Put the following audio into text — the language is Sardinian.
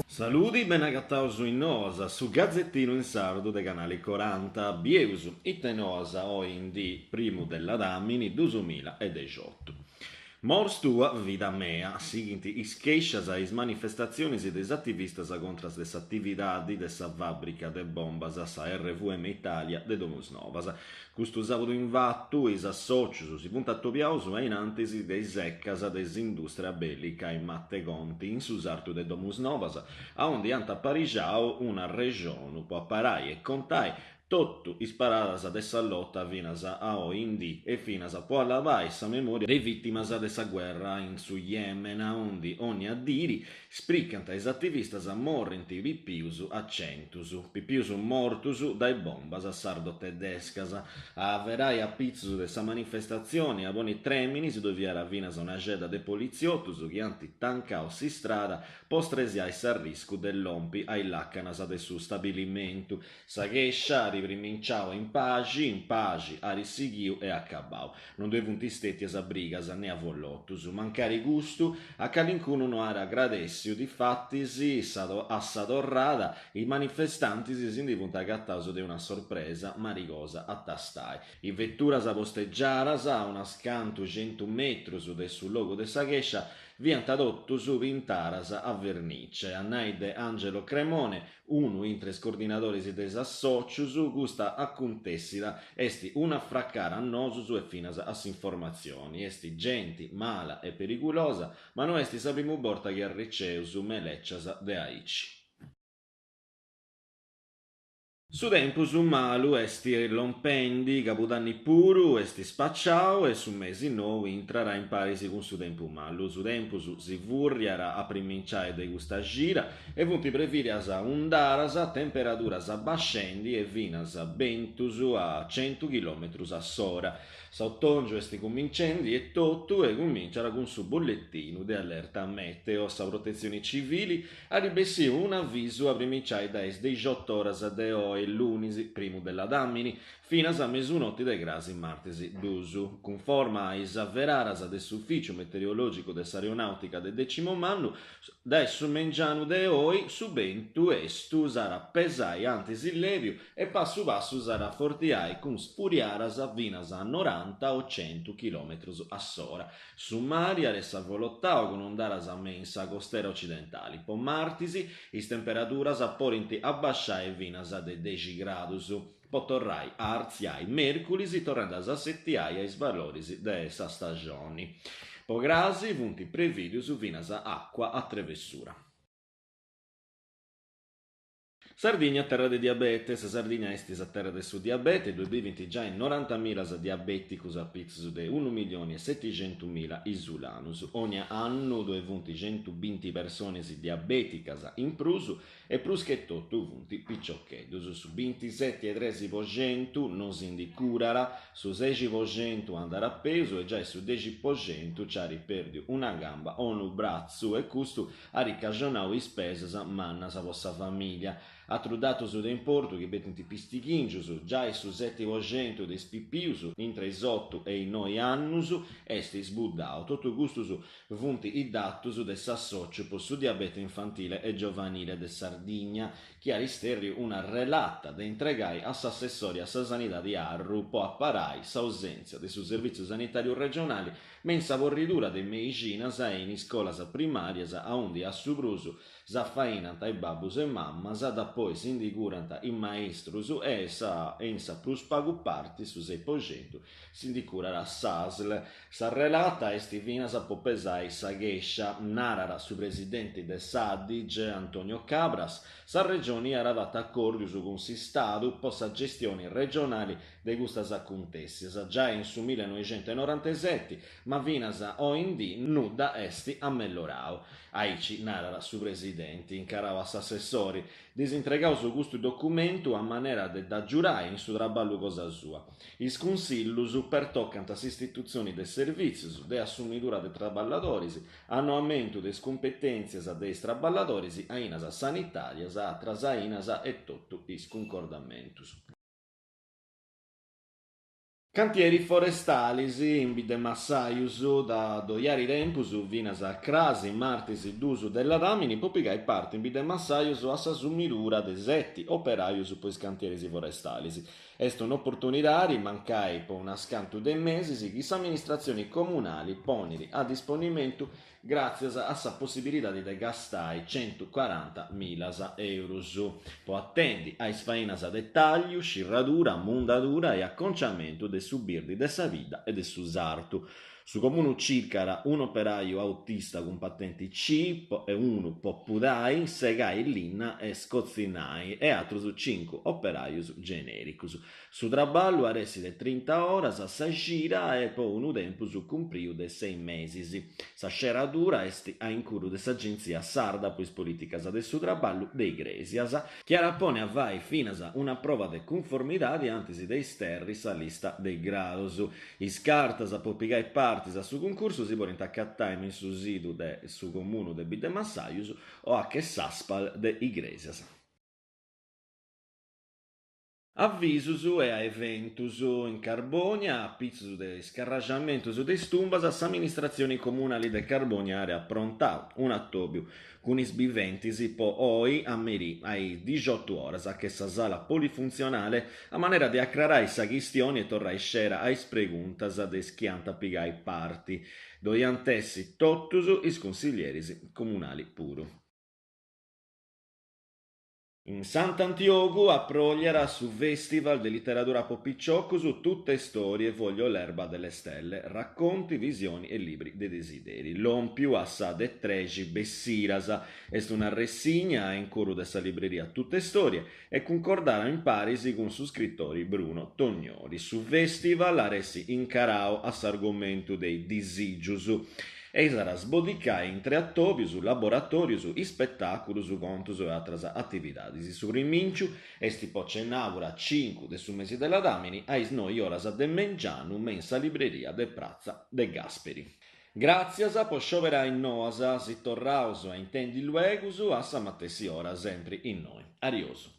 Saludi, benagataus in Noas, su gazetinu in sardu de Canali Coranta. Bieus ite noas oi in dì primu de ladàmini dusumilla e dexiotu. Mors tua, vida mea, sighint is chèscias e is manifestatzionis de is ativistas contras de s'atividadi de sa fàbrica de bombas sa RVM Italia de Domusnovas. Custu sàbudu invatu is assòcius si funt atobiaus a in antis de is ecas de s'indùstria bèllica in Matt'e Conti, in su sartu de Domusnovas, aundi ant aparixau un'arrexonu po aparai e contai Totu is paradas de sa lota finas a oi in dì e finas po allabai sa memòria de is vìtimas de sa guerra in su Yemen aundi ònnia diri, spricant is ativistas, morrint pipius a centus, pipius mortus dae bombas sardo-tedescas. A averai a pitzus de sa manifestatzioni a ponni trèminis ddoi fiat finas una xedda de politziotus chi ant tancau s'istrada po stresiai s'arriscu de lompi a is làcanas de su stabilimentu. Sa chèscia at priminciau in paxi, in paxi at sighiu e acabau. Non ddoi funt stètias brigas ne avolotus. Mancari custu, a calincunu no at agradèssiu, difatis, a sa torrada, is manifestantis si ndi funt agataus de una sorpresa marigosa a tastai. Is veturas postegiadas a unas cantu centu metrus de su logu de sa chèscia fiant totus pintadas a vernice. A nai de Angelo Cremone, Unu intre is coordinadoris de is assòcius, custa acuntèssida est un'afracara a nosus e finas a s'informatzioni. Est genti mala e perigulosa, ma no est sa primu borta chi arriceus melècias de aici. Su tempus malu est lompendi, cabudanni puru est spaciau e su mesi nou intrat in paris cun su tempus malu. Su tempus si furriat a priminciai de custa cida e funt previdias undaras, temperaduras abascendi e finas bentus a centu chilometrus a s'ora. S'autòngiu est cumincendi e totu e cuminciat cun su bulletinu de allerta meteo. Sa Protetzioni Civili at bessiu un'avisu a priminciai dae is dexiotu oras de oi, lunis primu de ladàmini, finas a mesunoti de crasi martis dus. Cunforma a is averaras de s'Ufìciu Meteorològicu de s'Aeronàutica de Decimomannu, Dae su mengianu de oi su bentu estu s'at a pesai antis lèbiu e passu passu s'at a afortiai cun sfuriadas finas a noranta o centu chilòmetrus a s'ora. Su mari at essi avolotau cun undadas me in sa costera ocidentali. Po martis is temperaduras podint abasciai finas de dexi gradus, po torrai a artziai mèrculis torrendi a s'assetiai a is valoris de sa stagioni. Po crasi funt prevìdius finas àcua a trevessura. Sardigna terra de diabete. Sa Sardigna est sa terra de su diabete, ddoi bivint giai norantamilas diabèticus a pitzus de unu milioni e seticentumila isulanus. Ònnia annu ddoi funt centubinti personis diabèticas in prus E prus che totu funt piciocheddus, su bintiseti e tresi po centu non si ndi curat, su sexi po centu andat a peus e giai su dexi po centu nci at perdiu una gamba o unu bratzu e custu at cajonau ispesas mannas po sa familia. Atrus datus de importu chi betint pistighìngius, giai su seti po centu de is pipius intre is otu e is noi annus est isbuddau. Totu custus Funt is datus de s'Assòciu po su diabete infantile e giovanile de Sardigna, chi at istèrriu una relata de intregai a s'assessori a sa Sanidadi Arru po aparai s'ausèntzia de su Servìtziu Sanitàriu Regionali me in sa porridura de meixinas e in is scolas primàrias aundi a su prus s'afainant is babbus e mammas, dapoi si ndi curant is maistrus e e in sa prus pagu parti, su sei po centu, si ndi curat s'ASL. Sa relata est finas po pesai sa chèscia, narat su presidenti de s'Adige, Antonio Cabras, sa Regioni at fatu acòrdius cun s'Istadu po sa gestioni regionali de custas acuntèssias giai in su millenoixentonoranteseti, ma finas a oindì nudda est amellorau. Aici narat su presidenti, incarau a s'assessori, Ddis intregaus custu documentu a manera de dd'agiurai in su traballu cosa sua. Is cunsillus pertocant s'istitutzioni de servìtzius de assumidura de traballadoris, annoamentu de is cumpetèntzias de is traballadoris, ainas sanitàrias, atras ainas e totu is cuncordamentus. Cantieri forestalis in Biddemassajus da ddoi ari tempus finas a crasi martis dus de ladàmini po pigai parti in Biddemassajus a sa sumidura de seti operajus po is cantieris forestalis. Est un'oportunidadi, mancai po unas cantu de mesis, chi s'amministratzioni comunali ponit a disponimentu gràtzias a sa possibilidadi de gastai centucorantamilas eurus po atendi a is fainas de tàlliu, scirradura, mundadura e aconciamentu de su birdi de sa bidda e de su sartu. Su comunu circat un'operaju autista cun patenti C e unu po pudai, segai linna e scotzinai e atrus cincu operajus genericus. Su traballu at essi de trinta oras a sa cida e po unu tempus cumpriu de sei mesis. Sa sceradura est a incuru de s'Agentzia Sarda po is Polìticas de su Traballu de Igrèsias, chi at a ponni a fai finas una prova de cunformidadi antis de isterri sa lista de is grados. Is cartas po pigai partis a su cuncursu si podint acatai me in su situ de su Comunu de Biddemassajus o a che s'Aspal de Igrèsias. Avisus e a eventus. In Carbònia, a pitzus de is scarraxamentus de is tumbas, s'amministratzioni comunali de Carbònia at aprontau un'atòbiu cun is biventis po oi a merì a is dixiotu oras a che sa sala polifuntzionale a manera de acrarai sa chistioni e torrai scera a is preguntas de is chi ant a pigai parti. Ddoi ant essi totus is cunsiglieris comunali puru. In Sant'Antiogu apròlliat su fèstival de literadura po piciocus Tutte storie voglio l'erba delle stelle, racconti, visioni e libri dei desideri. Lòmpiu a sa de trexi bessidas, est una ressigna a incuru de sa libreria Tutte storie e cuncordada in paris cun su scritori Bruno Tognoli. Su fèstival at essi incarau a s'argomentu de is disìgius e s'at a sbodicai intre atòbius, laboratòrius, ispetàculus, contus e atras atividadis. Su primìnciu est po cenàbura cincu de su mesi de ladàmini a is noi oras de mengianu me in sa libreria de Pratza De Gasperi. Gràtzias po scioberai Noas, si torraus a intendi luegus a sa matessi ora sempri innoi. Ariosu.